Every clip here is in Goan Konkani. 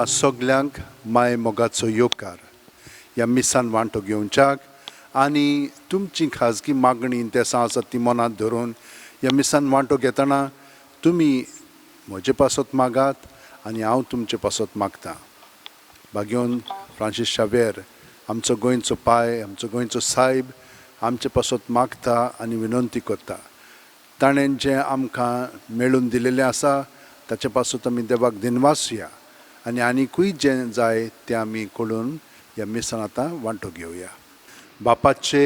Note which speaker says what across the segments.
Speaker 1: सगल्यांक माय मोगाचो येवकार ह्या मिसान वांटो घेवच्याक आनी तुमची खाजगी मागणी तेसां आसात ती मनांत धरून ह्या मिसान वांटो घेतना तुमी म्हजे पासत मागात आनी हांव तुमचे पासत मागतां. भाग्योन फ्रांसीस शावेर आमचो गोंयचो पाय, आमचो गोंयचो सायब आमचे पासत मागता आनी विनंती करता. ताणें जें आमकां मेळून दिलेलें आसा ताचे पासत आमी देवाक दिनवासया आनी आनीकूय जें जाय तें आमी कळून ह्या मिसान आतां वांटो घेवया. बापाचे,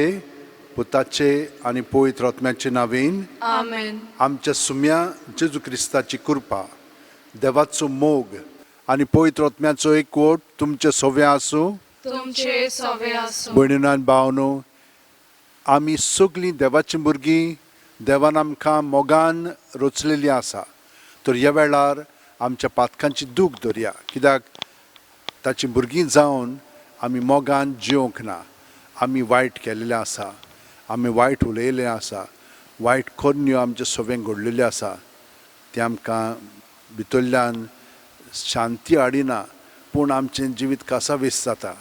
Speaker 1: पुताचे आनी पवित्र आत्म्याचे नांवेन
Speaker 2: आमेन.
Speaker 1: आमच्या सुम्या जेजू क्रिस्ताची कृपा, देवाचो मोग आनी पवित्र आत्म्याचो एकवट तुमचे सोवे आसूं,
Speaker 2: तुमचे सोवे आसूं.
Speaker 1: भयणीन भावनो, आमी सगळीं देवाचीं भुरगीं, देवान आमकां मोगान रचलेली आसा. तर ह्या वेळार आमच्या पातकांची दूख धरया, कित्याक ताची भुरगीं जावन आमी मोगान जिवंक ना. आमी वायट केल्लें आसा, आमी वायट उलयलें आसा, वायट करण्यो आमचे सवें घडलेल्यो आसा. तें आमकां भितरल्यान शांती हाडिना, पूण आमचें जिवीत कासावीस जाता.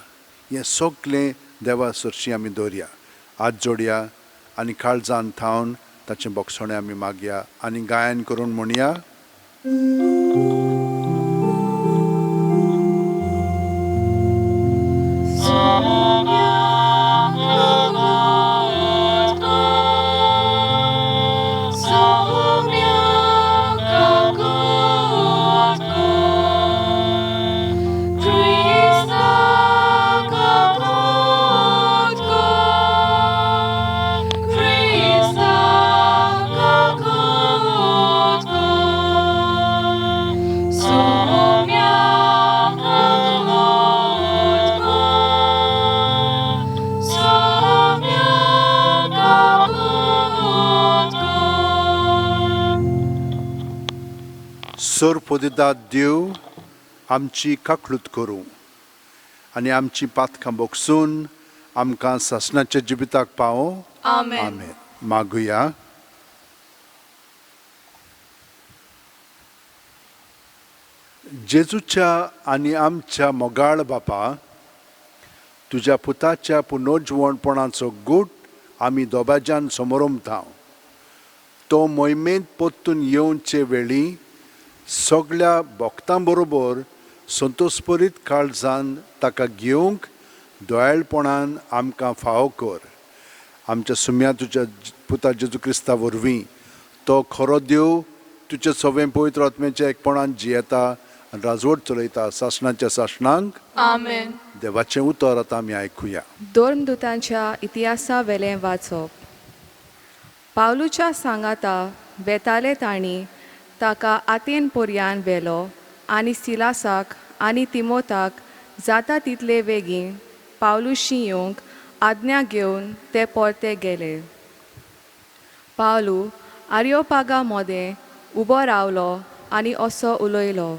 Speaker 1: हें सगळें देवा सरशी आमी दवरया, हात जोडया आनी काळजान थावन ताचें बोगसणें आमी मागया आनी गायन करून म्हणया. सोरपोदिदा देव आमची काकळूत करूं आनी आमची पातकां बोगसून आमकां सासणाच्या जिविताक पावो.
Speaker 2: आमेन.
Speaker 1: आमेन. मागुया. जेजूच्या आनी आमच्या मोगाळ बापा, तुज्या पुताच्या पुनर्जिवणपणाचो गूट आमी दोबाज्यान समोरमता. तो मोहिमेंत परतून येवचे वेळी सगळ्या भक्तां बरोबर संतोषपरीत काळजान ताका घेवंक दयाळपणान आमकां फावो कर. आमच्या सुम्या तुज्या पुता जेजू क्रिस्ता वरवीं तो खरो देव तुजे सवें पवित्र आत्म्याच्या एकपणान जियेता आनी राजवट चलयता सासणाच्या सासणांक.
Speaker 2: आमेन.
Speaker 1: देवाचें उतर आतां आमी आयकुया.
Speaker 3: धर्मदुतांच्या इतिहासा वेलें वाचप. पावलूच्या सांगाता वेताले तांणी ताका आतेन पर्यान व्हेलो आनी सिलासाक आनी तिमोताक जाता तितले वेगीं पावलूशी येवंक आज्ञा घेवन ते परते गेले. पावलू आर्योपागा मोदें उबो रावलो आनी असो उलयलो,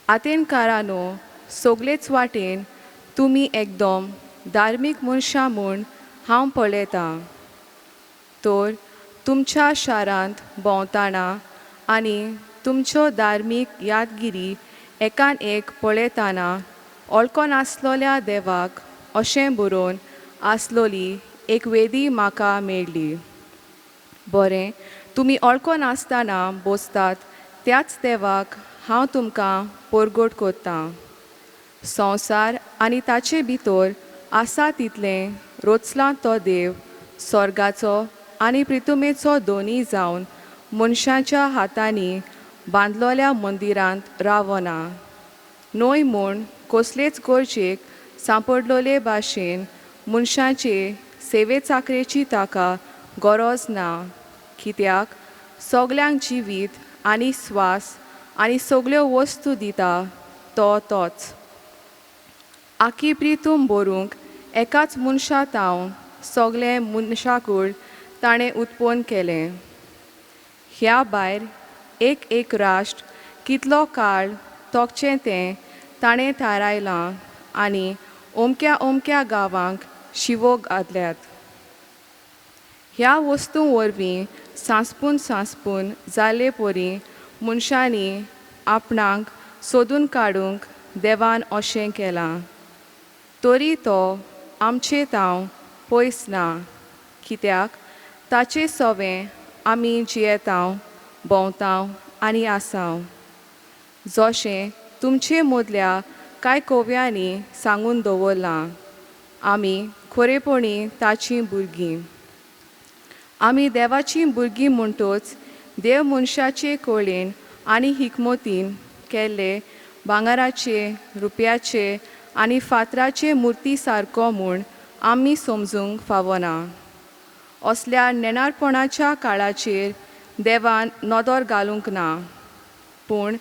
Speaker 3: आतेनकारांनो, सगळेच वाटेन तुमी एकदम धार्मीक मनशां म्हूण हांव पळयतां. तर तुमच्या शारांत भोंवतना आनी तुमच्यो धार्मीक यादगिरी एकान एक पळयतना वळखनासलोल्या देवाक अशें बरोवन आसलोली एक वेदी म्हाका मेळ्ळी. बरें, तुमी वळखनासतना बसतात त्याच देवाक हांव तुमकां परगट करतां. संवसार आनी ताचे भितर आसा तितलें रोचलां तो देव स्वर्गाचो आनी प्रितुमेचो दोनी जावन मनशाच्या हातांनी बांदलोल्या मंदिरांत रावना न्हय म्हूण कसलेच गरजेक सांपडलोले भाशेन मनशाचे सेवे चाकरेची ताका गरज ना कित्याक सगल्यांक जिवीत आनी स्वास आनी सगल्यो वस्तू दिता तो तोच. आखी प्रितूम भरूंक एकाच मनशा तावन सगळें मनशाकूळ ताणें उत्पन्न केलें. ह्या भायर एक एक राष्ट्र कितलो काळ तोखचें तें ताणें थारायलां आनी अमक्या अमक्या गांवांक शिवो घातल्यात. ह्या वस्तूं वरवीं सांसपून सांसपून जाल्ले परी मनशांनी आपणाक सोदून काडूंक देवान अशें केलां. तरी तो आमचे तांव पयस ना कित्याक ताचे सवें आमी जियेतांव भोंवतांव आनी आसांव जशें तुमचे मदल्या कांय कव्यांनी सांगून दवरलां आमी खरेपणी ताचीं भुरगीं. आमी देवाचीं भुरगीं म्हणटच देव मनशाचे कळेन आनी हिकमतीन केल्ले भांगराचे रुपयाचे आनी फातराचे मुर्ती सारको म्हूण आमी समजूंक फावना. असल्या नेणारपणाच्या काळाचेर देवान नदर घालूंक ना पूण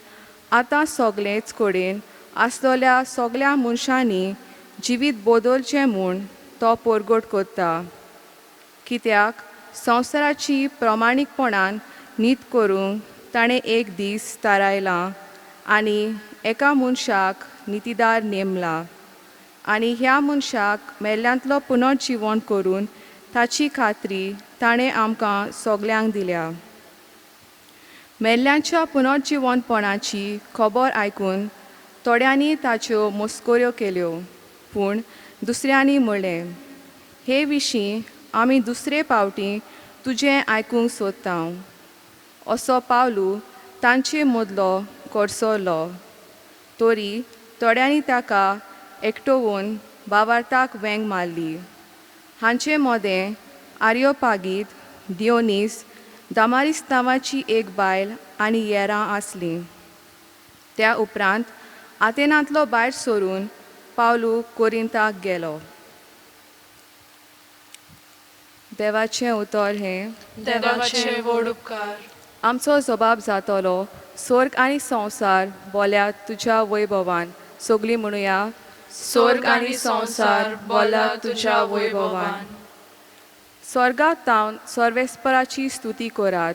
Speaker 3: आतां सगळेच कडेन आसलेल्या सगळ्या मनशांनी जिवीत बदलचें म्हूण तो परगट करता कित्याक संवसाराची प्रमाणीकपणान नीत करूंक ताणें एक दीस थारायला आनी एका मनशाक नितीदार नेमला आनी ह्या मनशाक मेल्ल्यांतलो पुनर्जिवन करून ताची खात्री ताणें आमकां सगल्यांक दिल्या. मेल्ल्यांच्या पुनर्जिवनपणाची खबर आयकून थोड्यांनी ताच्यो मस्कऱ्यो केल्यो पूण दुसऱ्यांनी म्हणलें हे विशीं आमी दुसरे पावटी तुजें आयकूंक सोदता. असो पावलू तांचे मदलो कडसरलो तरी थोड्यांनी ताका एकटोवन बावार्थाक वेंग मारली. हांचे मदें आर्योपागीत दियोनीस दामारीस नांवाची एक बायल आनी येरां आसलीं. त्या उपरांत आतेनांतलो भायर सरून पावलू कोरिंताक गेलो. देवाचें उतर हें
Speaker 2: देवाचे व्हड उपकार.
Speaker 3: आमचो जबाब जातलो स्वर्ग आनी संवसार बोल्या तुज्या वैभवान. सगळीं म्हणुया
Speaker 2: स्वर्ग आनी संवसार बोला तुज्या वैभवान.
Speaker 3: स्वर्गात तावन सर्वेस्पराची स्तुती करात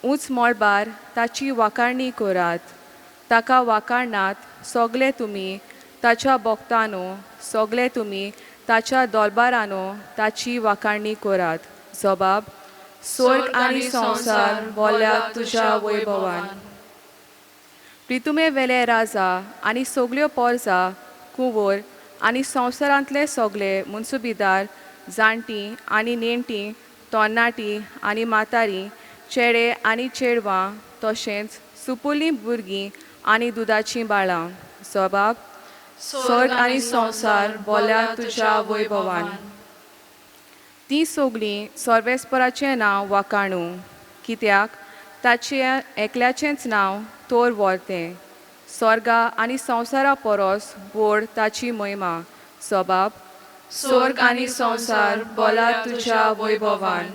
Speaker 3: उंच मळबार ताची वाखाणी करात. ताका वाखाणात सगळे तुमी ताच्या भक्तानो सगळे तुमी ताच्या दरबारानो ताची वाखाणी करात. जबाब स्वर्ग आनी संवसार बोल्या तुज्या वैभवान. प्रितुमे वेले राजा आनी सगल्यो पोरजा कुंवर आनी संवसारांतले सगळे मुन्सुबीदार जाणटीं आनी नेणटीं तोन्नाटीं आनी म्हातारीं चेडे आनी चेडवां तशेंच सुपुल्लीं भुरगीं आनी दुदाचीं बाळां. जबाब
Speaker 2: स्वर्ग आनी संवसार बोल्या तुज्या वैभवान.
Speaker 3: तीं सगळीं सर्वेस्पराचें नांव वाखाणू कित्याक ताचें एकल्याचेंच नांव तोर व्हरतें. स्वर्गा आनी संवसारा परस व्हड ताची महिमा. जबाब
Speaker 2: स्वर्ग आनी संवसार बोला तुज्या वैभवान.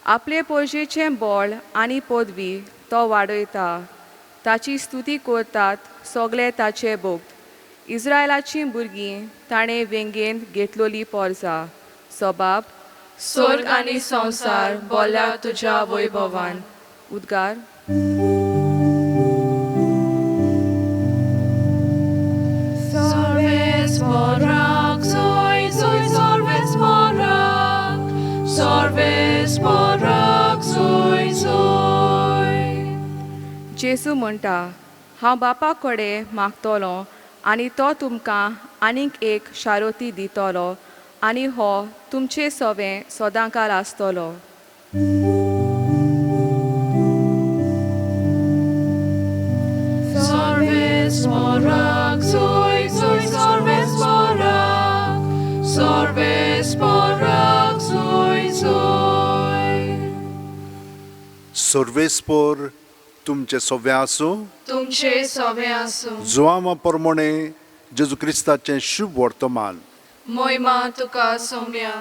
Speaker 3: आपले पोरजेचें बळ आनी पदवी तो वाडयता. ताची स्तुती करतात सगळे ताचे भक्त. इस्रायलाचीं भुरगीं ताणें वेंगेंत घेतलोली पोरजा. जबाब
Speaker 2: स्वर्ग आनी संवसार बोल्या तुज्या वैभवान.
Speaker 3: उद्गार.
Speaker 2: सर्वेस्पराक सोय सोय सर्वेस्पराक सर्वेस्पराक सोय सोय.
Speaker 3: जेजू म्हणटा हांव बापा कडेन मागतलो आनी तो तुमकां आनीक एक शारोती दितलो आनी हो तुमचे सवें सदांकाळ आसतलो.
Speaker 2: सर्वेस्पराक सोय सोय सर्वेस्पराक सर्वेस्पोराक जोय जोय.
Speaker 1: सर्वेस्पोर तुमचे सव्वें आसूं.
Speaker 2: तुमचे सवे आसूं.
Speaker 1: जुआमा प्रमाणे जेजू क्रिस्ताचें शुभ वर्तमान.
Speaker 2: मोहिमा तुका सोम्या.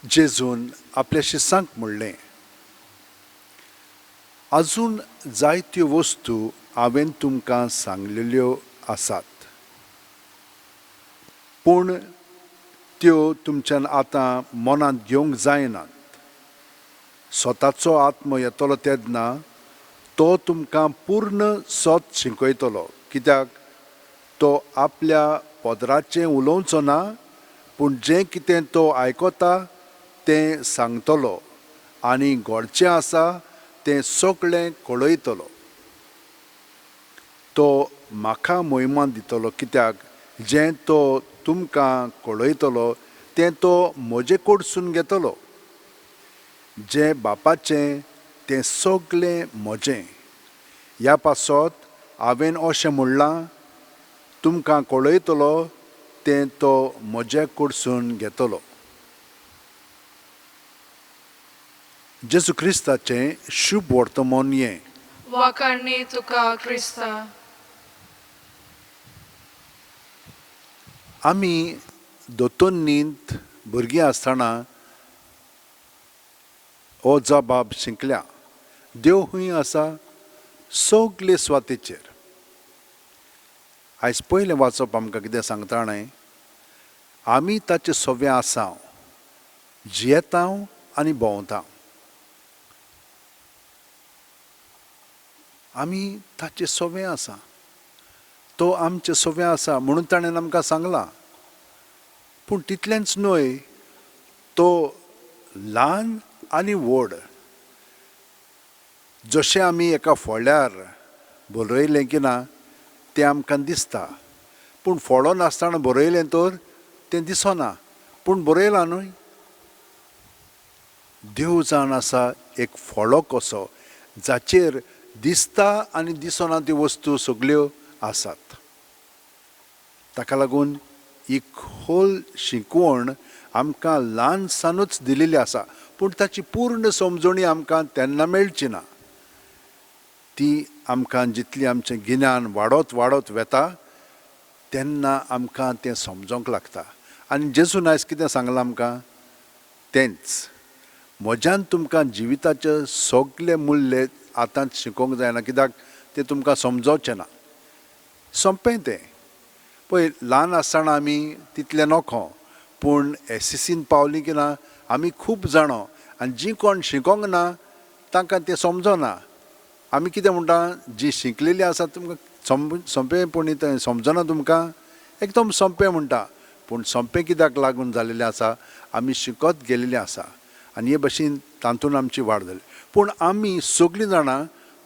Speaker 1: जेजून आपल्या शिसांक म्हणलें, अजून जायत्यो वस्तू हांवें तुमकां सांगलेल्यो आसात, पूण त्यो तुमच्यान आतां मनांत घेवंक जायनात. स्वताचो आत्मो येतलो तेन्ना तो तुमकां पूर्ण सत शिकयतलो, कित्याक तो आपल्या पदराचें उलोवचो ना, पूण जें कितें तो आयकता तें सांगतलो आनी घडचें आसा तें सगळें कळयतलो. तो म्हाका मोहिमा दितलो, कित्याक जें तो तुमकां कळयतलो तें तो म्हजे कडसून घेतलो. जें बापाचें तें सगळें म्हजें. ह्या पासत हांवें अशें म्हणलां, तुमकां कळयतलो तें तो म्हजे कडसून घेतलो. जेजू क्रिस्ताचें शुभ वर्तमान हें.
Speaker 2: वाखाणणी तुका क्रिस्ता.
Speaker 1: आमी दोतोन्नींत भुरगीं आसतना हो जबाब शिकल्या, देव खंय आसा? सगले सुवातेचेर. आयज पयलें वाचप आमकां कितें सांगता न्हय, आमी ताचे सव्वे आसा, जियेता आनी भोंवता. आमी ताचे सवे आसा, तो आमचे सवे आसा म्हणून ताणें आमकां सांगलां. पूण तितलेंच न्हय, तो ल्हान आनी व्हड. जशें आमी एका फोळ्यार बरयलें की ना तें आमकां दिसता, पूण फोळो नासतना बरयलें तर तें दिसना, पूण बरयलां न्हय. देव जावन आसा एक फोळो कसो, जाचेर दिसता आनी दिसना त्यो वस्तू सगल्यो आसात. ताका लागून ही खोल शिकवण आमकां ल्हानसानूच दिलेली आसा, पूण ताची पूर्ण समजणी आमकां तेन्ना मेळची ना. ती आमकां जितली आमचें गिन्यान वाडत वाडत वेता तेन्ना आमकां तें समजोंक लागता. आनी जेजून आयज कितें सांगलां आमकां तेंच, म्हज्यान तुमकां जिविताचे सगळे मूल्य आतांच शिकोवंक जायना, कित्याक तें तुमकां समजोवचें ना. सोंपें तें. पळय, ल्हान आसतना आमी तितलें नोको, पूण एसएससीन पावलीं की ना आमी खूब जाणो, आनी जीं कोण शिकोंक ना तांकां तें समजना. आमी कितें म्हणटा, जीं शिकलेलीं आसा तुमकां सोंपें, पूण तें समजना तुमकां, एकदम सोंपें म्हणटा. पूण सोंपें कित्याक लागून जालेलें आसा, आमी शिकत गेलेलीं आसा आनी हे भशेन तातूंत आमची वाड जाली. पूण आमी सगळीं जाणां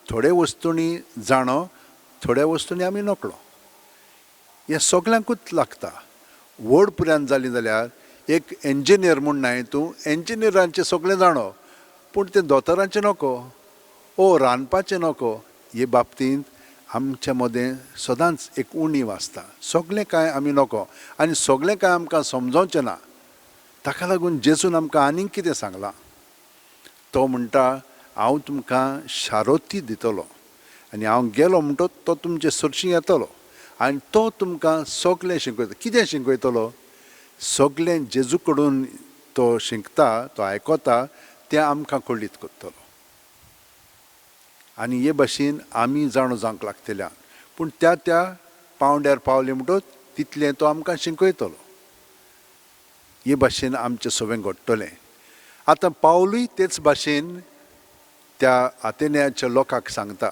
Speaker 1: थोडे वस्तूंनी जाणो, थोड्या वस्तूंनी आमी नकळो. हें सगल्यांकूच लागता. व्हड पुरान जालीं जाल्यार एक इंजिनियर म्हूण न्हय तूं इंजिनियरांचें सगळें जाणो, पूण तें दोतोरांचें नको, ओ रांदपाचें नको. हे बाबतींत आमच्या मदें सदांच एक उणीव आसता. सगळें कांय आमी नको आनी सगळें कांय आमकां समजोवचें ना. ताका लागून जेजून आमकां आनीक कितें सांगलां, तो म्हणटा हांव तुमकां शारोती दितलो आनी हांव गेलो म्हणटो तो तुमचे सरशीं येतलो आनी तो तुमकां सगळें शिकयतलो. कितें शिकयतलो? सगळें जेजू कडून तो शिकता, तो आयकता, तें आमकां कळीत करतलो. आनी हे भाशेन आमी जाणो जावंक लागतल्या, पूण त्या त्या पावंड्यार पावले म्हणटच तितलें तो आमकां शिकयतलो. हे भाशेन आमचें सगळें घडटलें. आतां पावलूय तेच भाशेन त्या आतेन्याच्या लोकांक सांगता,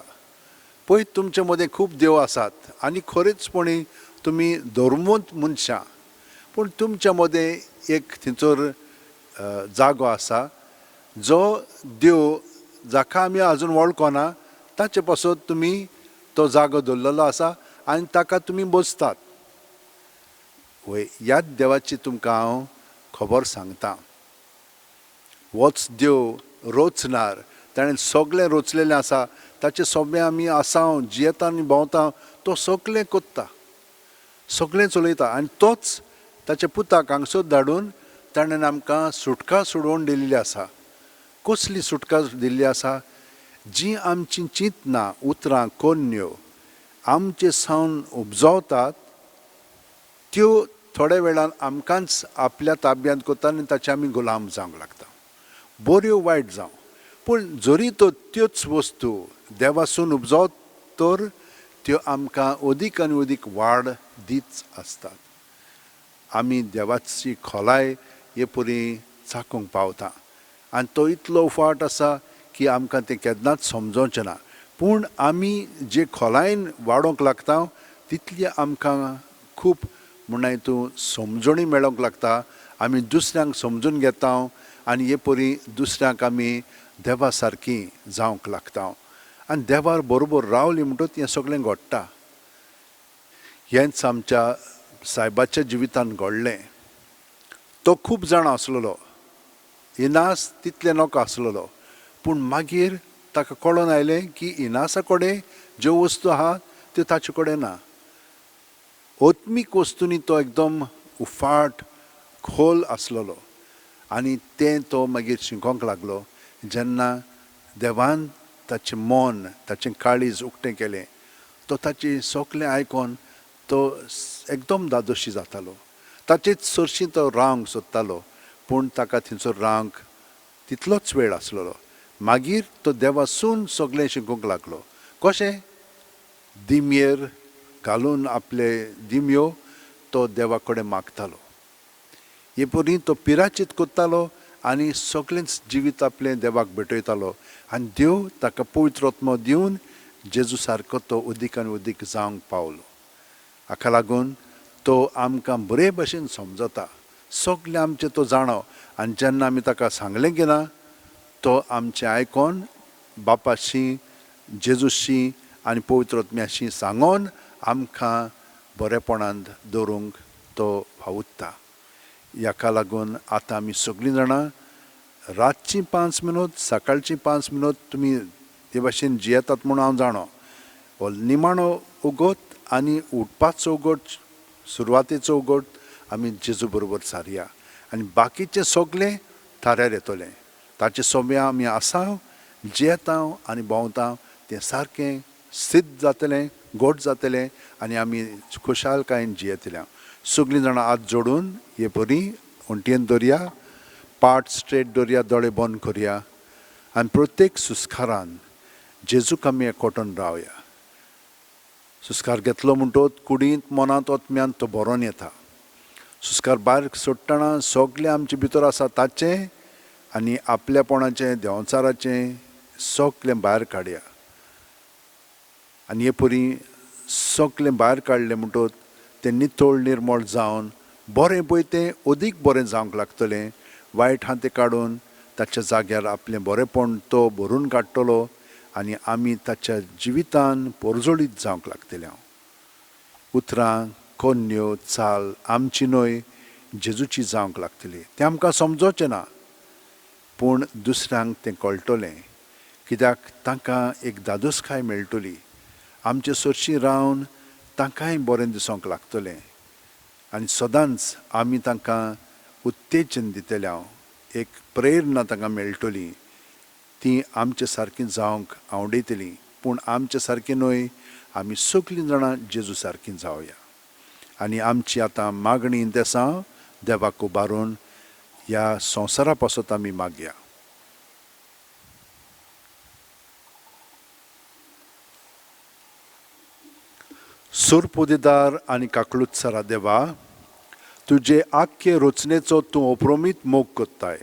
Speaker 1: पळय तुमचे मदें खूब देव आसात आनी खरेंचपणी तुमी धर्मूत मनशां, पूण तुमच्या मदें एक थंयसर जागो आसा जो देव जाका आमी आजून वळखना ताचे पासत तुमी तो जागो दवरलेलो आसा आनी ताका तुमी बसतात. वय, ह्याच देवाची तुमकां हांव खबर सांगता. होच देव रोचणार, ताणें सगळें रोचलेलें आसा, ताचें सगळें आमी आसा, जियेता आनी भोंवता, तो सगळें करता, सगळें चलयता आनी तोच ताच्या पुताक हांगसर धाडून ताणें आमकां सुटका सोडोवन दिल्ली आसा. कसली सुटका दिल्ली आसा? जीं आमचीं चिंतनां, उतरां, कोन्न्यो आमचे सावन उपजवतात त्यो थोड्या वेळान आमकांच आपल्या ताब्यांत करता आनी ताचे आमी गुलाम जावंक लागता. बऱ्यो वायट जावं, पूण जरी तो त्योच वस्तू देवासून उपजवत तर त्यो आमकां अदीक आनी अदीक वाड दीत आसतात. आमी देवाची खोलाय हे परी चाकूंक पावता आनी तो इतलो उफाट आसा की आमकां तें केन्नाच समजोवचें ना. पूण आमी जे खोलायेन वाडोवंक लागता तितली आमकां खूब म्हणून तूं समजणी मेळोंक लागता. आमी दुसऱ्यांक समजून घेता आनी हे परी दुसऱ्यांक आमी देवा सारकी जावंक लागता आनी देवार बरोबर रावली म्हणटच हें सगळें घडटा. हेंच आमच्या सायबाच्या जिवितान घडलें. तो खूब जाणां आसलेलो, इनास तितलें नाका आसलेलो, पूण मागीर ताका कळोन आयलें की इनासा कडेन ज्यो वस्तू आहा त्यो ताचे कडेन ना. आत्मीक वस्तूंनी तो एकदम उफाट खोल आसलेलो आनी तें तो मागीर शिकोवंक लागलो. जेन्ना देवान ताचें मन, ताचें काळीज उक्तें केलें, तो ताचें सगळें आयकोन तो एकदम धादोशी जातालो. ताचेच सरशी तो रावंक सोदतालो, पूण ताका थंयसर रावंक तितलोच वेळ आसलेलो. मागीर तो देवासून सगळें शिकूंक लागलो. कशें? दिमयेर घालून आपले दिमयो तो देवा कडेन मागतालो. हे परी तो पिराचीत करतालो आनी सगळेंच जिवीत आपलें देवाक भेटयतालो आनी देव ताका पवित्र आत्मो दिवन जेजू सारको तो अदीक आनी अदीक जावंक पावलो. हाका लागून तो आमकां बरे भशेन समजता, सगळें आमचें तो जाणो आनी जेन्ना आमी ताका सांगलें की ना तो आमचें आयकोन बापाशी, जेजूशी आनी पवित्र आत्म्याशी सांगोन आमकां बरेपणान दवरूंक तो वावुरता. हाका लागून आतां आमी सगळीं जाणां रातचीं 5 मिनट, सकाळचीं 5 मिनट तुमी ते भाशेन जियेतात म्हूण हांव जाणो. हो निमाणो उगत आनी उठपाचो उगट, सुरवातेचो उगट आमी जेजू बरोबर सारया आनी बाकीचें सगळें थाऱ्यार येतलें. ताचे सोम्या आमी आसा, जियेता आनी भोंवता तें सारकें सिद्ध जातलें, गोड जातलें आनी आमी खुशालकायेन जियेतले. सगळीं जाणां हात जोडून हे बरी वण्टीन दवरया, पाट स्ट्रेट दवरया, दोळे बंद करया आनी प्रत्येक सुस्कारान जेजूक आमी एकवटून रावया. सुस्कार घेतलो म्हणटोच कुडींत, मनांत, आत्म्यांत तो बरोन येता. सुस्कार भायर सोडटना सगळें आमचे भितर आसा ताचें आनी आपल्यापणाचें, देंवचाराचें सगळें भायर काडया आनी हे परी सगळें भायर काडलें म्हणटोच तें नितळ निर्मळ जावन बरें पळय तें अदीक बरें जावंक लागतलें. वायट आहा तें काडून ताच्या जाग्यार आपलें बरेंपण तो भरून काडटलो आनी आमी ताच्या जिवितान परजळीत जावंक लागतले. हांव उतरां, कोन्न्यो, चाल आमची न्हय जेजूची जावंक लागतली. तें आमकां समजोचें ना, पूण दुसऱ्यांक तें कळटलें, कित्याक तांकां एक धादोसकाय मेळटली. आमचे सरशी रावन तांकांय बरें दिसूंक लागतलें आनी सदांच आमी तांकां उत्तेजन दितले. हांव एक प्रेरणा तांकां मेळटली, ती आमचे सारकी जावंक आवडयतली. पूण आमचे सारकी न्हय, आमी सगळीं जाणां जेजू सारकी जावया आनी आमची आतां मागणी देसां देवाक उबारून ह्या संवसारा पासत आमी मागया. सुरपुदेदार आनी काकलुत्सरा देवा, तुजे आख्खे रचनेचो तूं अप्रमीत मोग करताय.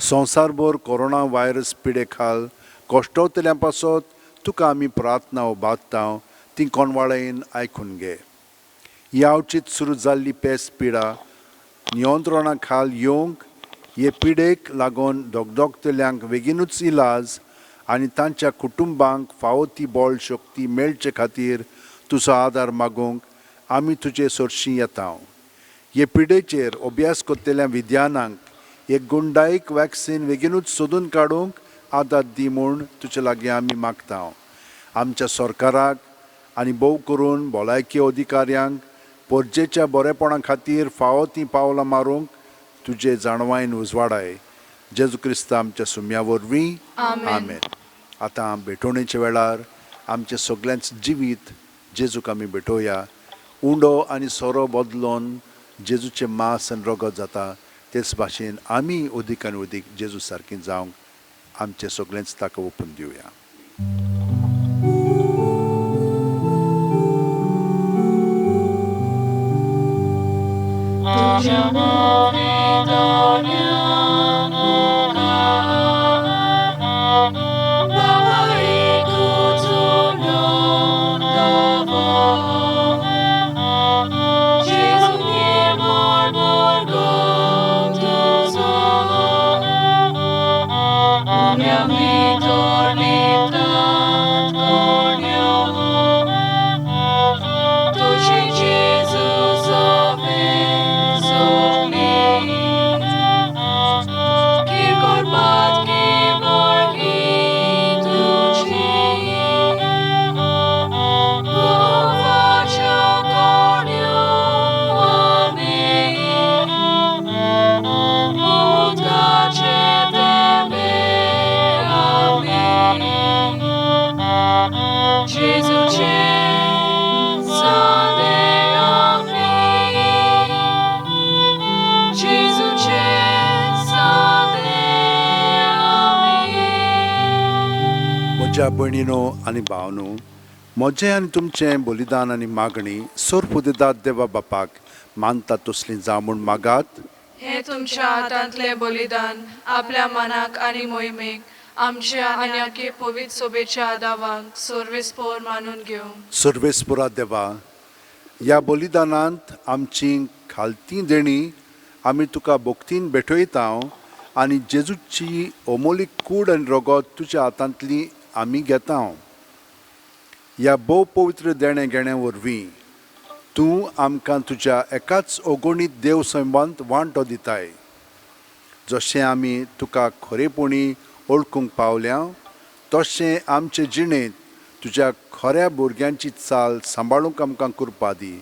Speaker 1: संवसारभर कोरोना व्हायरस पिडे खाल कश्टवतल्या पासत तुका आमी प्रार्थना उबारता, ती कोणवाळेन आयकून घे. ही आवचीत सुरू जाल्ली पेस पिडा नियंत्रणा खाल येवंक, हे पिडेक लागून दगदगतल्यांक बेगीनूच इलाज आनी तांच्या कुटुंबांक फावो ती बळ शक्ती मेळचे खातीर तुजो आदार मागूंक आमी तुजे सरशी येता. हे पिडेचेर अभ्यास करतल्या विद्यानांक एक गुंडायक वॅक्सीन बेगीनूच सोदून काडूंक आदार दी म्हूण तुजे लागीं आमी मागता. आमच्या सरकाराक आनी भोव करून भलायकी अधिकाऱ्यांक पोरजेच्या बरेपणा खातीर फावो तीं पावलां मारूंक तुजे जाणवायन उजवाडाय. जेजू क्रिस्ता आमच्या सुम्या वरवीं, आमेन. आतां भेटवणेच्या वेळार आमचें सगळ्यांच जिवीत जेजूक आमी भेटोवया. उंडो आनी सोरो बदलून जेजूचें मांस आनी रगत जाता, तेच भाशेन आमी अदीक आनी अदीक जेजू सारकीं जावंक आमचें सगळेंच ताका ओपून दिवया. म्हज्या भयणीनो आनी भावनो, म्हजें आनी तुमचें बलिदान आनी मागणी सोरपुदेदात देवा बापाक मानता तसलीं जावं म्हूण मागात.
Speaker 2: हें तुमच्या हातांतलें बलिदान आपल्या मनाक आनी मोहिमेक आमच्या आनी आखे पवित्र सोबेच्या आदावांक सर्वेस्पोर मानून घेवं.
Speaker 1: सर्वेस्पोरा देवा, ह्या बलिदानांत आमची खालती देणी आमी तुका भक्तीन भेटयता आनी जेजूची अमोलीक कूड आनी रगत तुज्या हातांतली आमी घेता. ह्या भोव पवित्र देणे घेण्या वरवीं तूं आमकां तुज्या एकाच अगणीत देव सैमांत वांटो दिताय. जशें आमी तुका खरेपणी वळखूंक पावल्या तशें आमचे जिणेंत तुज्या खऱ्या भुरग्यांची चाल सांबाळूंक आमकां कृपा दी.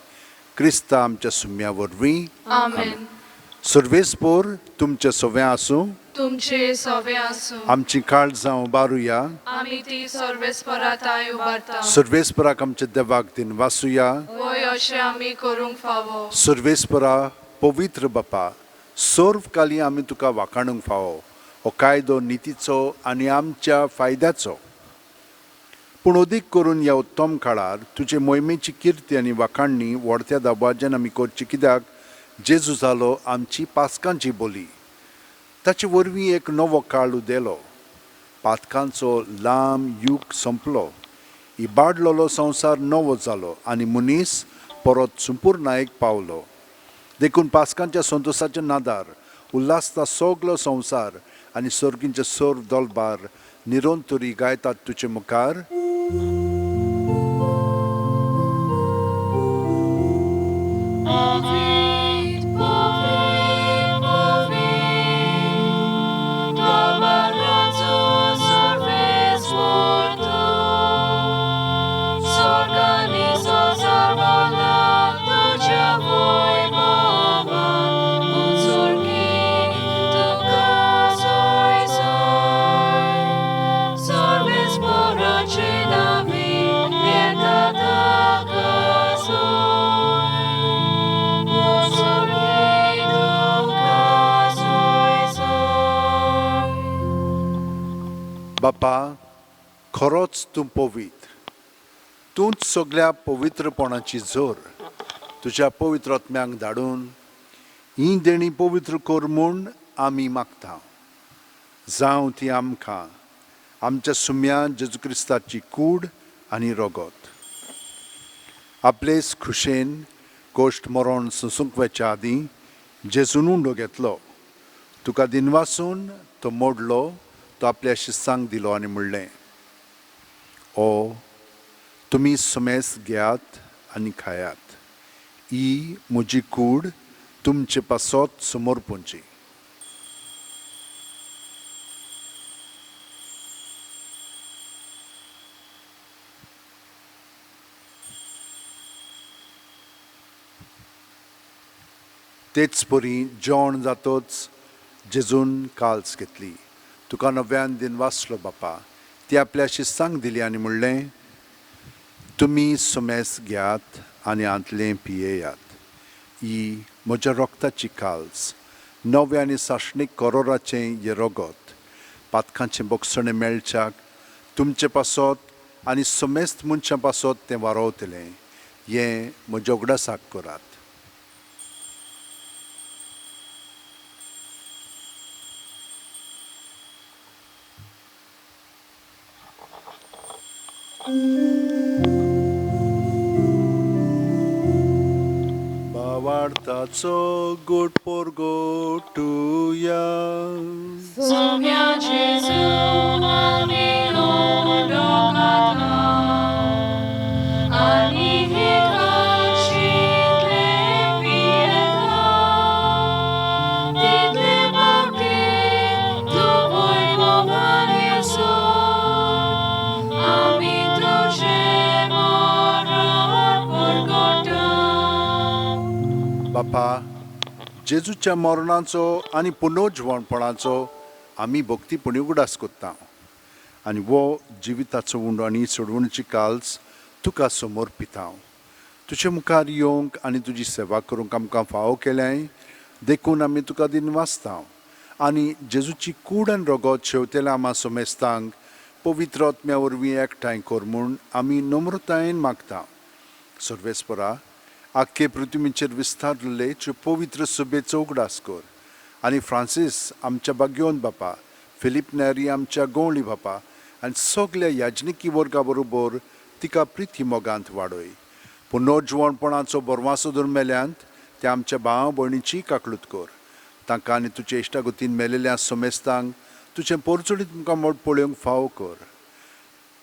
Speaker 1: क्रिस्ता आमच्या सुम्या वरवीं,
Speaker 2: आमेन.
Speaker 1: सर्वेस्पोर तुमचें सवें आसूं,
Speaker 2: तुमचे सवें आसूं.
Speaker 1: आमची काळजां उबारुया,
Speaker 2: आमी ती सर्वेस्परा ताय उबारता.
Speaker 1: सर्वेस्पराक आमच्या देवाक दिन वासुया,
Speaker 2: वय अशें आमी करूंक फावो.
Speaker 1: सर्वेस्परा पवित्र बापा, सर्व काली आमी तुका वाखाणूंक फावो. हो कायदो नितीचो आनी आमच्या फायद्याचो, पूण अदीक करून ह्या उत्तम काळार तुजे मोहिमेची किर्ती आनी वाखाणणी व्हडत्या दबाज्यान आमी करची, कित्याक जेजू जालो आमची पास्कांची बोली. ताचे वरवीं एक नवो काळ उदेलो, पातकांचो लांब यूग सोंपलो, इबाडलोलो संवसार नवो जालो आनी मनीस परत संपूर्णायेक पावलो. देखून पास्कांच्या संतोसाच्या नादार उल्हासता सगलो संवसार आनी सर्गींचे सर्व दलबार निरंतरी गायतात तुजे मुखार. बापा, खरोच तूं पवित्र, तूंच सगळ्या पवित्रपणाची जोर. तुज्या पवित्र आत्म्यांक धाडून ही देणी पवित्र कर म्हूण आमी मागता. जावं ती आमकां आमच्या सुम्या जेजू क्रिस्ताची कूड आनी रगत. आपलेच खुशेन कोश्ट मरण सोंसूंक वचच्या आदीं जेजून उंडो घेतलो, तुका दिनवासून तो मोडलो, तो आपल्या शिस्सांक दिलो आनी म्हणलें, ओ तुमी सुमेस घेयात आनी खायात, ही म्हजी कूड तुमचे पासत समर्पूंची. तेच परी जेवण जातच जेजून काल्स घेतली, तुका नव्यान दिन वाचलो बापा, ती आपल्या शिस्तांक दिली आनी म्हणलें, तुमी सुमेस घेयात आनी हांतलें पियेयात. ही म्हज्या रोगताची काल्स, नव्या आनी सासणीक करोराचें हें रगत, पातकांचें बक्षणें मेळच्याक तुमचे पासत आनी समेस्त मनशां पासत तें वारोवतलें. हें म्हज्या उगडासाक करात. भावार्थाचो गोड पोरगोटुया.
Speaker 2: सोम्या जेजू आमी उडोकाता आनी हे काशिंतले पियेता, तितले फावटी तूं वैभवान येसो, आमी तुजें मरण परगटा.
Speaker 1: बापा, जेजूच्या मरणाचो आनी पुनर्जिवणपणाचो आमी भक्तीपणी उगडास कोत्ता आनी वो जिविताचो उंडो आनी सोडवणीची काल्स तुका समर्पिता. तुजे मुखार येवंक आनी तुजी सेवा करूंक आमकां फावो केल्याय देखून आमी तुका दिनवासता आनी जेजूची कूड आनी रगत शेवतेल्या आमा समेस्तांक पवित्र आत्म्या वरवीं एकठांय कर म्हूण आमी नम्रतायेन मागता. सर्वेस्परा, आख्खे पृथ्वीचेर विस्तारलेले तुजे पवित्र सभेचो उगडास कर आनी फ्रांसीस आमच्या बाग्योन बापा, फिलीप नेरी आमच्या गवळी बापा आनी सगल्या याजनिकी वर्गा बरोबर तिका प्रिती मोगांत वाडय. पुनर्जिवणपणाचो बरवासो धरून मेल्यांत त्या आमच्या भाव भयणीची काकळूत कर. तांकां आनी तुजे इश्टागतीन मेलेल्या समेस्तांक तुजें पोरचुडीत मुखार मोड पळोवंक फावो कर.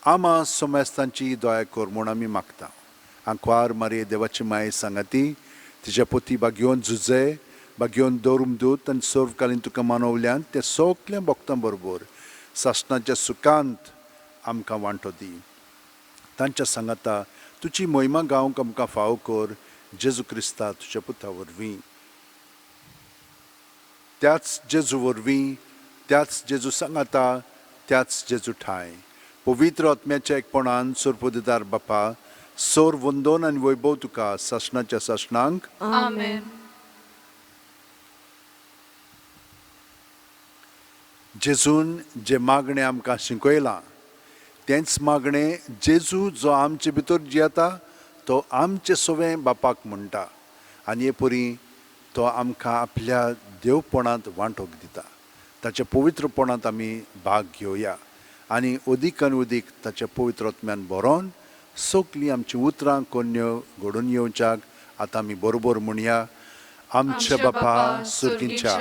Speaker 1: आमा समेस्तांची दया कर म्हूण आमी मागता. आंकवार मारये देवाची माये सांगाती तिच्या पोती बागयोन झुजे बागयोन दवरूम दूत आनी सर्वकालीन तुका मानवल्यान ते सगल्या भक्तां बरोबर सासणाच्या सुखांत आमकां वांटो दी. तांच्या सांगाता तुजी मोहिमा गावंक आमकां फावो कर, जेजू क्रिस्ता तुज्या पुता वरवीं. त्याच जेजू वरवीं, त्याच जेजू सांगाता, त्याच जेजू ठाय, पवित्र आत्म्याच्या एकपणान सोरपदिदार बापा, सोर वंदोन आनी वैभव तुका सासणाच्या सासणांक.
Speaker 2: आमेन.
Speaker 1: जेजून जे मागणें आमकां शिकयलां तेंच मागणें जेजू जो आमचे भितर जियेता तो आमचे सवें बापाक म्हणटा आनी हे परी तो आमकां आपल्या देवपणांत वांटोक दिता. ताच्या पवित्रपणांत आमी भाग घेवया आनी अदीक आनी अदीक ताच्या पवित्र आत्म्यान भरोन सगलीं आमचीं उतरां कोन्यो घडून येवच्याक आतां आमी बरोबर म्हणया. आमच्या बापा सुर्गींच्या,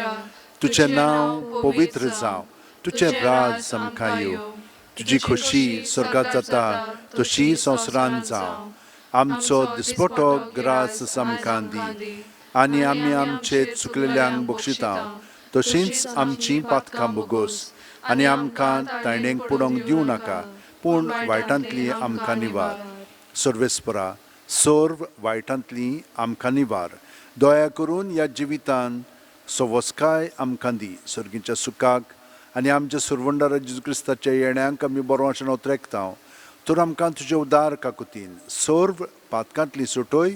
Speaker 1: तुजें नांव पवित्र जावं, तुजें राज आमकां येवं, तुजी खोशी स्वर्गात जाता तशी संवसारांत जावं. आमचो दिसपटो ग्रास आमकां दी आनी आमी आमचे चुकलेल्यांक बक्षिता तशींच आमचीं पातकां बोगोस आनी आमकां ताणेंक पुडोवंक दिवं नाका, पूण वायटांतली आमकां निवार. सर्वेस्परा, सर्व वायटांतली आमकां निवार. दया करून ह्या जिवितान सवस्काय आमकां दी. सर्गीच्या सुखाक आनी आमच्या सुरवंडारा जेजू क्रिस्ताच्या येण्याक आमी बरो अशें नोत्रेकता. तर आमकां तुजे उदार काकुतीन सर्व पातकांतली सुटोय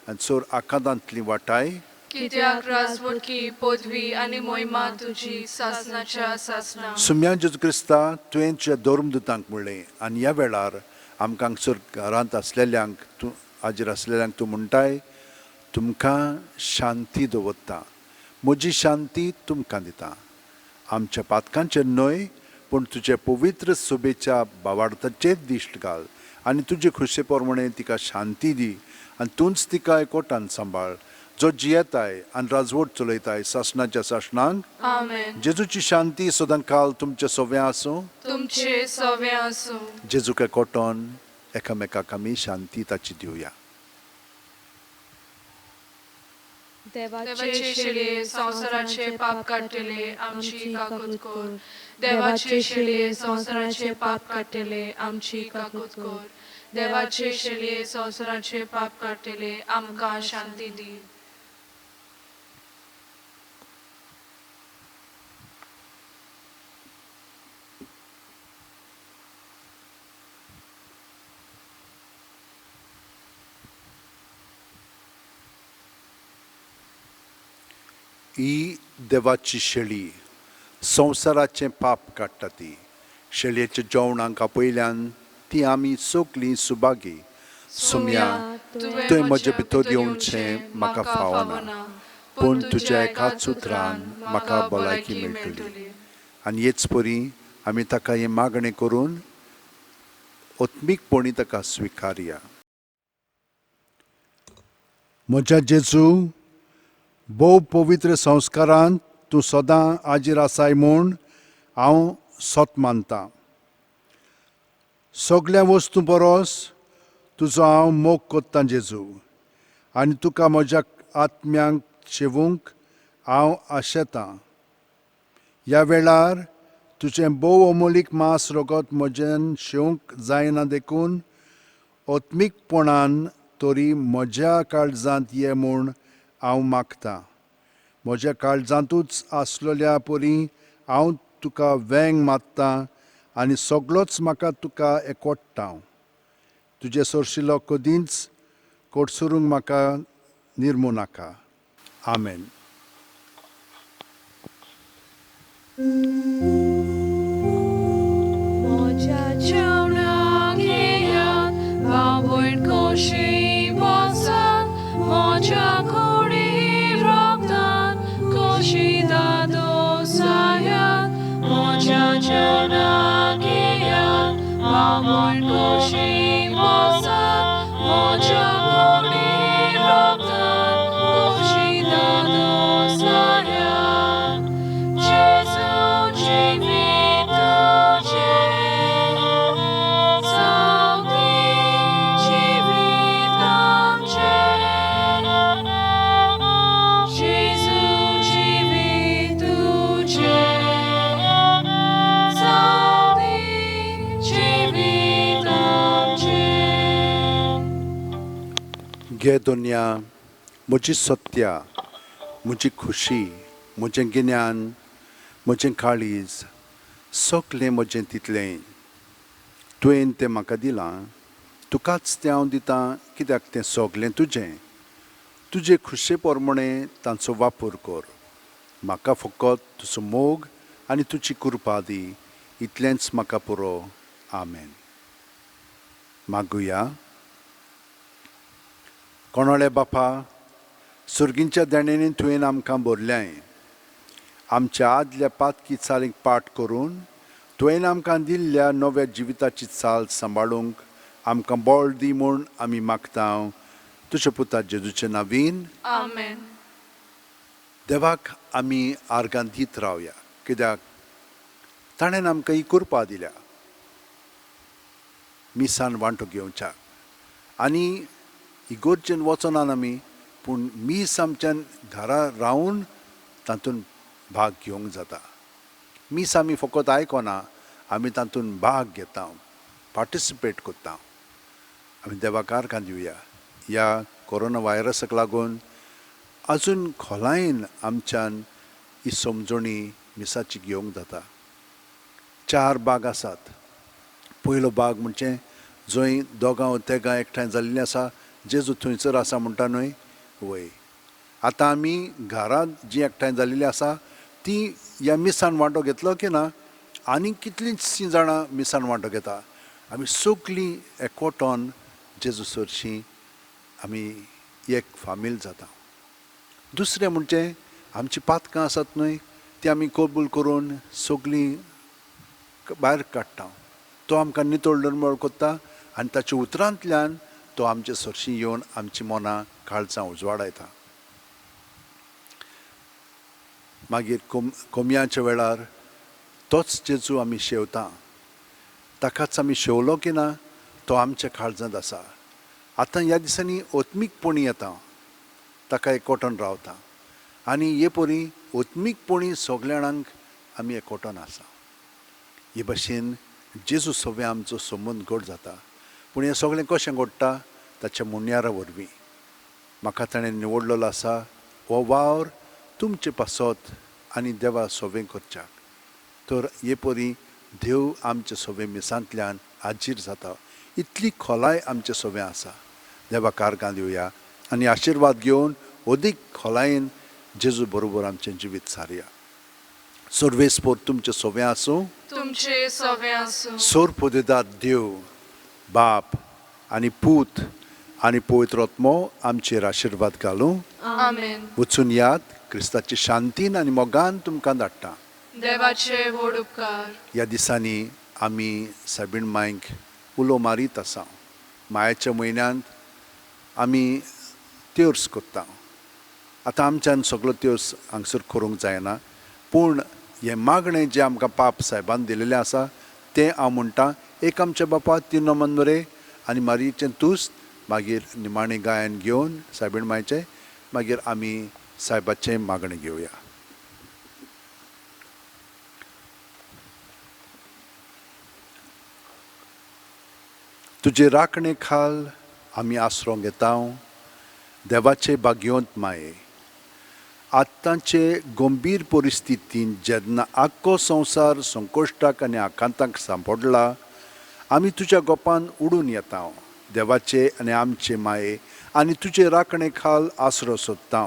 Speaker 1: आनी सर्व आकांतांतली वाटाय.
Speaker 2: कित्याक राजवटकी पदवी आनी मोहिमा तुजी सासनाच्या सासना.
Speaker 1: सुम्या जेजू क्रिस्ता, तुवें तुज्या धर्मदुतांक म्हणलें आनी ह्या वेळार आमकां हांगसर घरांत आसलेल्यांक तूं हाजीर आसलेल्यांक तूं म्हणटाय, तुमकां शांती दवरता, म्हजी शांती तुमकां दिता. आमच्या पातकांचेर न्हय पूण तुजे पवित्र सभेच्या बावार्थाचेर दिश्ट घाल आनी तुजे खुशे प्रमाणे तिका शांती दी आनी तूंच तिका एकवटान सांबाळ, जो जियेताय आनी राजवट चलयताय सासणाच्या सासणांक.
Speaker 2: आमेन.
Speaker 1: जेजूची शांती सदां काल तुमचे सव्या आसूं.
Speaker 2: तुमचे सवे आसूं.
Speaker 1: जेजूक एकवटोन एकामेकाक आमी शांती ताची दिवया.
Speaker 2: देवाचे शिले संवसाराचे पाप काडटले, आमची काकूत कर. देवाचे शिले संवसाराचे पाप काडटले, आमची काकूत कर. देवाचे शिले संवसाराचे पाप काडटले, आमकां शांती दी.
Speaker 1: ही देवाची शेळी संवसाराचें पाप काडटा ती. शेळयेच्या जेवणाक आपयल्यान ती आमी सगलीं सुभागी. सोम्या, तुवें म्हजे भितर येवचें म्हाका फावना, पूण तुज्या एकाच उतरान म्हाका भलायकी मेळटली. आनी हेच परी आमी ताका हें मागणें करून आत्मीकपणी ताका स्विकारया. म्हज्या जेजू, भोव पवित्र संस्कारांत तूं सदां हाजीर आसाय म्हूण हांव सत मानतां. सगल्या वस्तूं परस तुजो हांव मोग कोत्तां जेजू, आनी तुका म्हज्या आत्म्यांक शेवूंक हांव आशेतां. ह्या वेळार तुजें भोव अमोलीक मांस रगत म्हजेन शेवंक जायना देखून आत्मीकपणान तरी म्हज्या काळजांत ये म्हूण हांव मागतां. म्हज्या काळजांतूच आसलेल्या परी हांव तुका वेंग मारतां आनी सगळोच म्हाका तुका एकवडटा. तुजे सरशिलो कदींच कोटसरूंक म्हाका निर्मू नाका. आमेन.
Speaker 2: म्हज्या जेवणाक येयात, भाव भयण कशी बसात, म्हज्या कुडी रोगतान कशी दादोसायात. म्हज्या जेवणाक येयात, भाव भयण कशी बसात, म्हज्या कुडी रोगतान कशी दादोसायात. जेजू जिवीत तुजें, जावं जिवीत आमचें. जेजू जिवीत तुजें, जावं जिवीत आमचें.
Speaker 1: घे दोनया, म्हजी सत्या, म्हजी खुशी, म्हजें गिन्यान, म्हजें काळीज, सगलें म्हजें तितलें तुवें तें म्हाका दिलां, तुकाच तें हांव दितां, कित्याक तें सगलें तुजें. तुजे खुशे प्रमाणें तांचो वापर कर. म्हाका फकत तुजो मोग आनी तुजी कृपा दी, इतलेंच म्हाका पुरो. आमेन. मागुया. कोणाले बापा, सर्गींच्या देण्यांनी तुवें आमकां भरल्याय. आमच्या आदल्या पातकी चालीक पाठ करून तुवें आमकां दिल्ल्या नव्या जिविताची चाल सांबाळूंक आमकां बळ दी म्हूण आमी मागता, तुज्या पुता जेजूचे नावीन.
Speaker 2: आमेन.
Speaker 1: देवाक आमी आर्गां दीत रावया, कित्याक ताणें आमकां ही कृपा दिल्या मिसान वांटो घेवच्याक. आनी इगोर्जेन वचनात आमी, पूण मीस आमच्यान घरा रावन तातूंत भाग घेवंक जाता. मीस आमी फकत आयकना, आमी तातूंत भाग घेता, पार्टिसिपेट करता. आमी देवाक आर्गां दिवया. ह्या कोरोना व्हायरसाक लागून अजून खोलायेन आमच्यान ही समजणी मिसाची घेवंक जाता. चार भाग आसात. पयलो भाग म्हणजे जंय दोगां तेगां एकठांय जाल्लीं आसा, जेजू थंयसर आसा म्हणटा न्हय वय. आतां आमी घरांत जीं एकठांय जाल्लीं आसा ती ह्या मिसान वांटो घेतलो की ना, आनी कितलींशीं जाणां मिसान वांटो घेता. आमी सगलीं एकवटोन जेजू सरशीं आमी एक फामील जाता. दुसरें म्हणजे आमची पातकां आसात न्हय, ती आमी कबूल करून सगलीं भायर काडटा. तो आमकां नितळ निर्मळ करता आनी ताच्या उतरांतल्यान तो आमचे सरशीं येवन आमची मनां काळजां उजवाडायता. मागीर कोमयाच्या वेळार तोच जेजू आमी शेवता, ताकाच आमी शेवलो की ना, तो आमच्या काळजांत आसा. आतां ह्या दिसांनी आत्मीकपणी येता, ताका एकवटन रावता आनी हे परी आत्मीकपणी सगल्या जाणांक आमी एकवटन आसा. हे भाशेन जेजू सगळें आमचो संबंद घट जाता. पूण हें सगळें कशें घडटा? ताच्या मुन्यारा वरवीं. म्हाका ताणें निवडलेलो आसा हो वावर तुमचे पासत आनी देवा सोवें करच्याक. तर हे परी देव आमचे सोवे मिसांतल्यान हाजीर जाता. इतली खोलाय आमचे सोवे आसा. देवाक आर्गां दिवया आनी आशिर्वाद घेवन अदीक खोलायेन जेजू बरोबर आमचें जिवीत सारया. सर्वेस्पोर तुमचें सोवें आसूं.
Speaker 2: तुमचे सवे आसूं.
Speaker 1: सोर पुदेदाद देव बाप आनी पूत आनी पवित्र आत्मो आमचेर आशिर्वाद घालूं.
Speaker 2: आमेन.
Speaker 1: वचून याद क्रिस्ताची शांतीन आनी मोगान तुमकां धाडटा.
Speaker 2: देवाचे व्हड उपकार.
Speaker 1: ह्या दिसांनी आमी सायबीण मांयक उलो मारीत आसा. मायाच्या म्हयन्यांत आमी त्योर्स करता. आतां आमच्यान सगलो त्योर्स हांगसर करूंक जायना, पूण हें मागणें जें आमकां पाप सायबान दिलेलें आसा तें हांव म्हणटा, एक आमच्या बापा, तीन नोमन आनी मारयेचें तुस्त, मागीर निमाणें गायन घेवन सायबीण मांयचें, मागीर आमी सायबाचें मागणें घेवया. तुजे राखणे खाल आमी आसरो घेता, देवाचे भाग्योंत माये. आतांचे गंभीर परिस्थितींत जेन्ना आख्खो संवसार संकश्टाक आनी आकांताक सांपडला, आमी तुज्या गोपान उडून येता, देवाचे आनी आमचे माये, आनी तुजे राखणे खाल आसरो सोदता.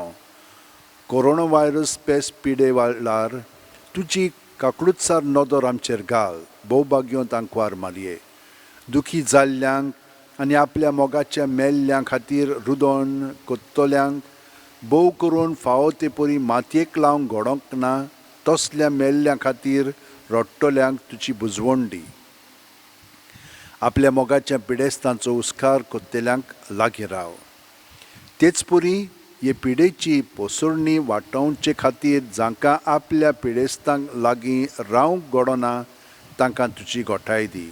Speaker 1: कोरोना व्हायरस पेस पिडे वेळार तुजी काकळुतसार नदर आमचेर घाल. भोवभाग्योंत आंकवार मारये, दुखी जाल्ल्यांक आनी आपल्या मोगाच्या मेल्ल्यां खातीर रुदोन कोत्तल्यांक, भोव करून फावो ते परी मातयेक लावंक घडोंक ना तसल्या मेल्ल्यां खातीर रडटल्यांक तुजी बुजवण दी. आपल्या मोगाच्या पिडेस्तांचो हुस्कार कोत्तेल्यांक लागीं राव. तेच परी हे पिडेची पोसरणी वाटोवचे खातीर जांकां आपल्या पिडेस्तांक लागीं रावंक घडना तांकां तुजी गोठाय दी.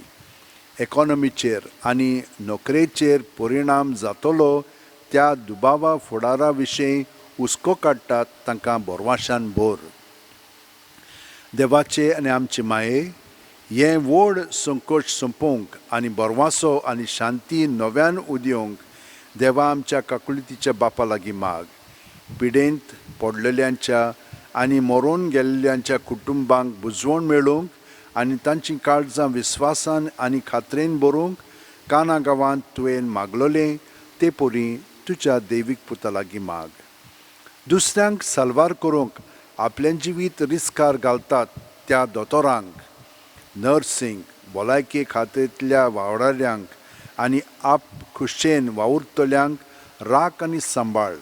Speaker 1: इकॉनॉमीचेर आनी नोकरेचेर परिणाम जातलो त्या दुबावा फुडारा विशीं हुस्को काडटात तांकां बोरवाशान भर. देवाचे आनी आमचे माये, हें व्हड संकश्ट सोंपोवंक आनी बरवासो आनी शांती नव्यान उदेवंक देवा आमच्या काकुळतीच्या बापा लागीं माग. पिडेंत पडलेल्यांच्या आनी मरून गेल्ल्यांच्या कुटुंबांक बुजवण मेळूंक आनी तांचीं काळजां विस्वासान आनी खात्रेन भरूंक काना गांवांत तुवें मागलोलें ते परी तुज्या दैवीक पुता लागीं माग. दुसऱ्यांक साल्वार करूंक आपलें जिवीत रिस्कार घालतात त्या दोतोरांक, नर्सींक, भलायकी खात्यांतल्या वावराड्यांक आनी आप खुशेन वावुरतल्यांक राख आनी सांबाळ.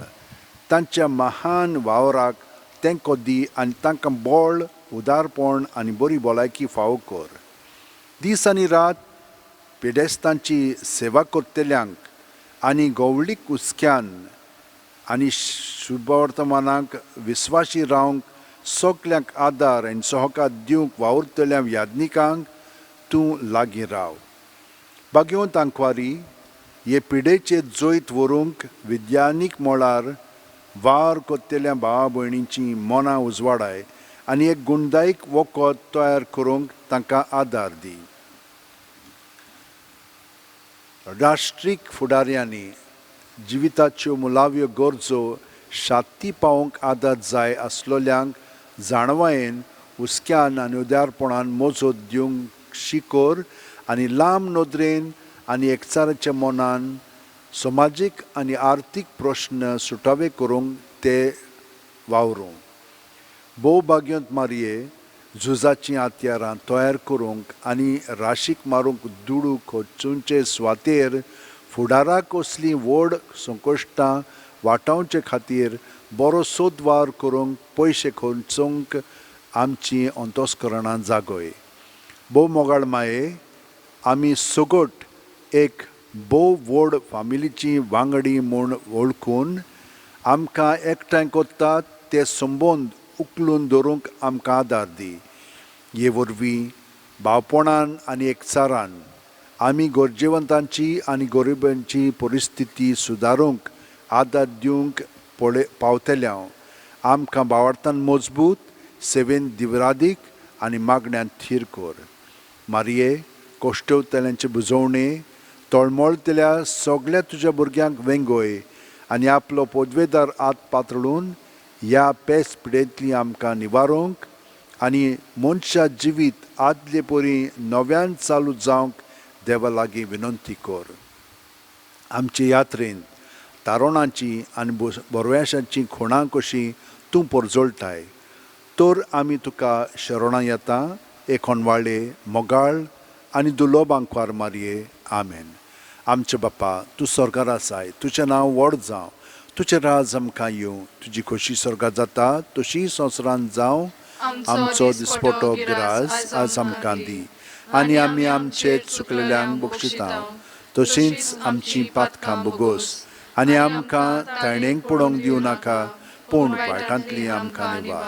Speaker 1: तांच्या महान वावराक तेंको दी आनी तांकां बळ, उदारपण आनी बरी भलायकी फावो कर. दीस आनी रात पिडेस्तांची सेवा करतल्यांक आनी गवळीक हुस्क्यान आनी शुभवर्तमानाक विस्वाशी रावंक सगल्यांक आदार आनी सहकार दिवंक वावुरतल्या याज्ञिकांक तूं लागीं राव. भाग्यवंत आंकवारी, हे पिडेचेर जैत व्हरूंक विज्ञानीक मळार वावर करतल्या भावा भयणींची मनां उजवाडाय आनी एक गुणदायक वखद तयार करूंक तांकां आदार दी. राष्ट्रीक फुडाऱ्यांनी जिविताच्यो मुळाव्यो गरजो शाती पावोवंक आदार जाय आसलोल्यांक जाणवायेन, हुस्क्यान आनी उदारपणान मजत दिवंक शिकोर आनी लांब नदरेन आनी एकचाराच्या मनान समाजीक आनी आर्थीक प्रश्न सुटावे करूंक ते वावरूं. भोव भाग्यंत मारये, झुजाचीं हत्यारां तयार करूंक आनी राशीक मारूंक दुडू खर्चुंचे सुवातेर फुडाराक असलीं व्हड संकश्टां वाटावचे खातीर बरो सोद वावर करूंक पयशे खर्चूंक आमचीं अंतस्करणां जागय. भोव मोगाळ माये, आमी सगट एक भोव व्हड फामिलीची वांगडी म्हूण वळखून आमकां एकठांय करतात ते संबंद उखलून दवरूंक आमकां आदार दी. हे वरवीं भावपणान आनी एकचारान आमी गरजेवंतांची आनी गरिबांची परिस्थिती सुदारूंक आदार दिवंक पळय पावतले. आमकां भावार्थान मजबूत, सेवेन दिवरादीक आनी मागण्यांत थीर कर. मारये, कश्टवतल्यांचे बुजवणे तळमळतल्या सगल्या तुज्या भुरग्यांक वेंगय आनी आपलो पदवेदार हात पातळून ह्या पेस पिडेंतली आमकां निवारूंक आनी मनशा जिवीत आदले परी नव्यान चालू जावंक देवा लागीं विनंती कर. आमचे यात्रेन तारोणाची आनी बोरव्याशाची खुणां कशी तूं परजळटाय. तर आमी तुका शरणां येता एक होनवाळे, मोगाळ आनी दुर्लभ आंकवार मारिये. आमेन. आमचे बापा, तूं स्वर्गार आसाय, तुजें नांव व्हड जावं, तुजें राज आमकां येवं, तुजी खोशी स्वर्गार जाता तशी संवसारांत जावं. आमचो दिसपटो ग्रास आज आमकां दी आनी आमी आमचे चुकलेल्यांक बक्षिता तशींच आमची पातकां बोगोस आनी आमकां ताणेंक पडोवंक दिवं नाका, पूण वायटांतली आमकां निवार.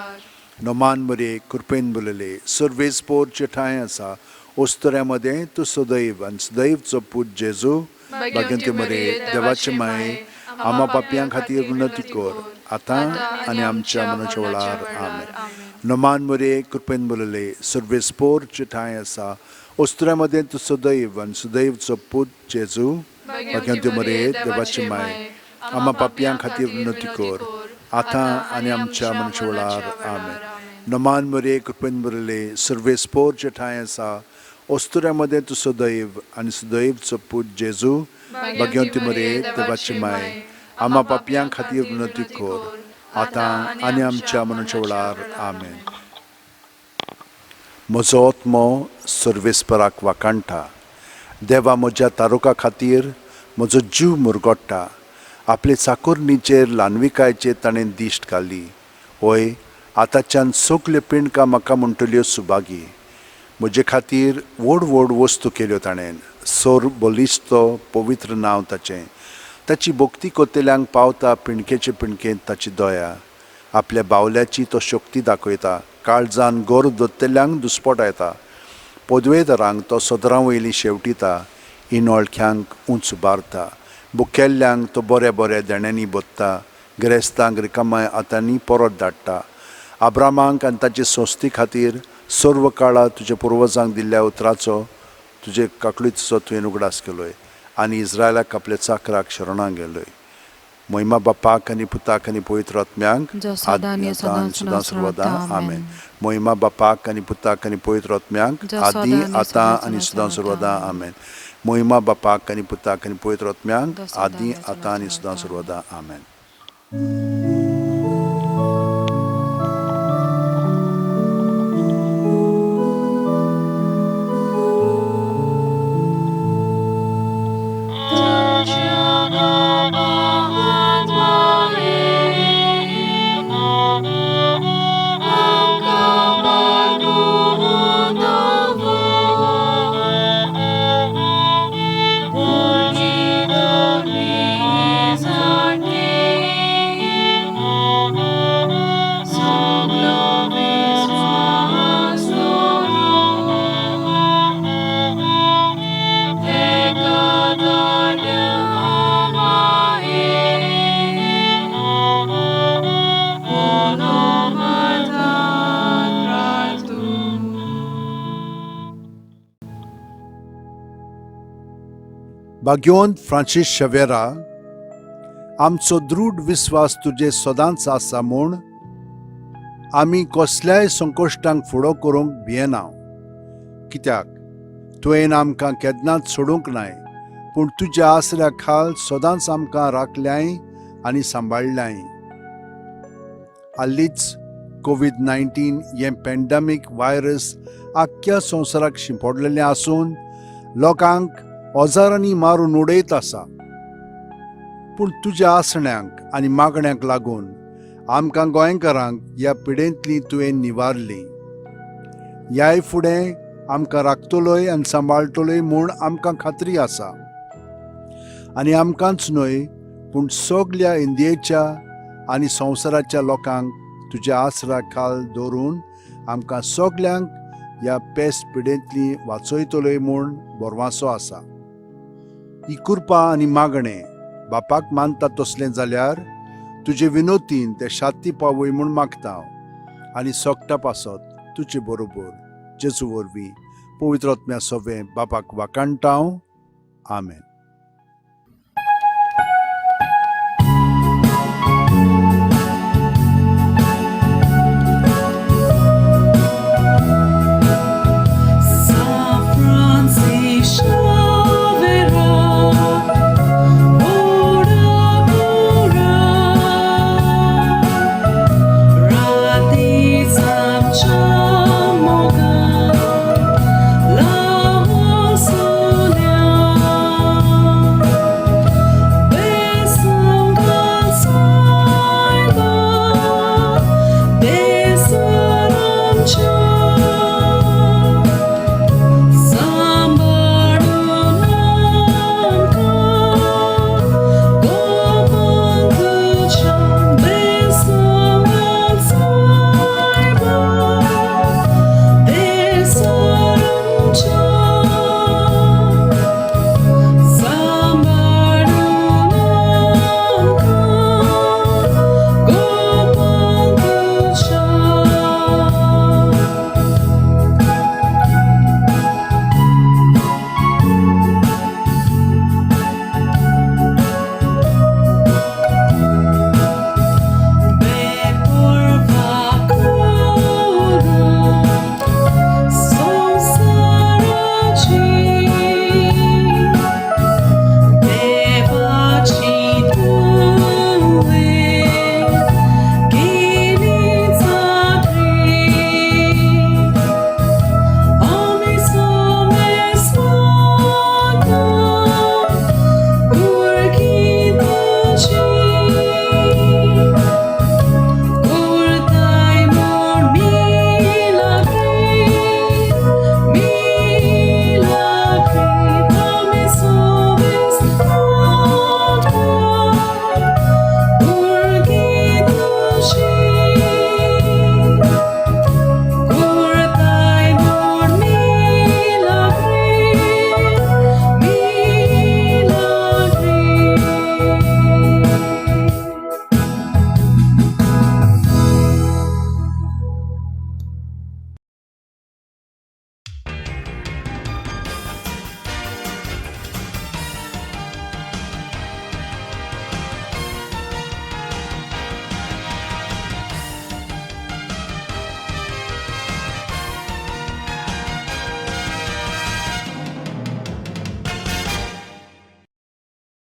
Speaker 1: नमान मरे, कृपेन बोलले, सर्वेस्पोर ठांय आसा, ओस्तऱ्या मदें तूं सदैव आनी सदैवचो पूत जेजू भाग्यंती मरे, देवाचे माये, आमा पापयां खातीर विनती कर आतां आनी आमच्या मनाच्या वेळार. आमेन. नमान मरे, कृपेन बोलले, सर्वेस्पोर ठांय आसा, ओस्तऱ्या मदें तूं सदैव आनी सदैवचो पूत जेजू भाग्यंती मरे, देवाचे माये, आमा पापयां खातीर विनती कर आतां आनी आमच्या मनाच्या वेळार. आमेन. नमान मरे, कृपेन भरले, सर्वेस्पोर ठांय आसा, ओस्तुऱ्या मदें तूं सदैव आनी सदैवचो पूत जेजू भाग्यवंती मरे, देवाची माय, आमा पापयां खातीर विनती कर आतां आनी आमच्या मनाच्या वेळार. आमेन. म्हजो आत्मो सर्वेस्पराक वाखाणटा. देवा म्हज्या तारुका खातीर म्हजो जीव मुरगोट्टा. आपले चाकोरणीचेर ल्हानविकायचेर ताणें दिश्ट घाली. हय, आतांच्यान सगल्यो पिंडकां म्हाका म्हणटल्यो सुभागी. म्हजे खातीर व्हड व्हड वस्तू केल्यो ताणें. सर बलिश्त पवित्र नांव ताचें. ताची भक्ती करतल्यांक पावता पिंडकेचे पिंडकेंत ताची दया. आपल्या बावल्याची तो शक्ती दाखयता. काळजान गोर दत्तल्यांक दुस्पटायता. पदवेदारांक तो सदरां वयली शेवटिता. इनोळख्यांक उंच उबारता. बुकेल्ल्यांक तो बऱ्या बऱ्या देण्यांनी भरता. गिरेस्तांक रिकाम्या हातांनी परत धाडटा. आब्रामाक आनी ताचे संस्थी खातीर सर्व काळा तुज्या पुर्वजांक दिल्ल्या उतराचो, तुजे काकळीचो तुवें उगडास केलोय आनी इस्रायलाक आपल्या चाकराक शरणां गेलोय. महिमा बापाक आनी पुताक आनी पवित्र आत्म्याक,
Speaker 2: जो सदां आनी सदां
Speaker 1: सदां सर्वदा.
Speaker 2: आमेन.
Speaker 1: आमेन. महिमा बापाक आनी पुताक आनी पवित्र आत्म्याक,
Speaker 2: जो
Speaker 1: आदी
Speaker 2: सदां आनी
Speaker 1: आतां
Speaker 2: सदां
Speaker 1: आनी सदां
Speaker 2: सर्वदा.
Speaker 1: सर्वदा. आमेन. महिमा बापाक आनी पुताक आनी पवित्र आत्म्याक,
Speaker 2: जो सदां
Speaker 1: आदी
Speaker 2: आनी सदां
Speaker 1: आतां आनी सदां
Speaker 2: सर्वदा.
Speaker 1: सर्वदा. आमेन. भाग्यवंत फ्रांसीस शवेरा, आमचो दृढ विस्वास तुजे सदांच आसा म्हूण आमी कसल्याय संकश्टांक फुडो करूंक भियेना, कित्याक तुवें आमकां केन्नाच सोडूंक नाय, पूण तुज्या आसऱ्या खाल सदांच आमकां राखल्याय आनी सांबाळ्ळ्याय. हालींच कोवीड 19 हें पॅन्डमीक व्हायरस आख्ख्या संवसाराक शिंपडलेलें आसून लोकांक हजारांनी मारून उडयत आसा, पूण तुज्या आसण्यांक आनी मागण्यांक लागून आमकां गोंयकारांक ह्या पिडेंतली तुवें निवारली. ह्याय फुडें आमकां राखतलोय आनी सांबाळटलोय म्हूण आमकां खात्री आसा. आनी आमकांच न्हय, पूण सगल्या इंडियेच्या आनी संवसाराच्या लोकांक तुज्या आसरा खाल दवरून आमकां सगल्यांक ह्या पेस पिडेंतली वाचयतलोय म्हूण भरवासो आसा. ही कृपा आनी मागणें बापाक मानता तसलें जाल्यार तुजे विनोतीन ते शांती पावय म्हूण मागता हांव. आनी सोगटा पासत तुजे बरोबर जेजू वरवीं पवित्र आत्म्या सोवें बापाक वाखाणटा हांव. आमेन.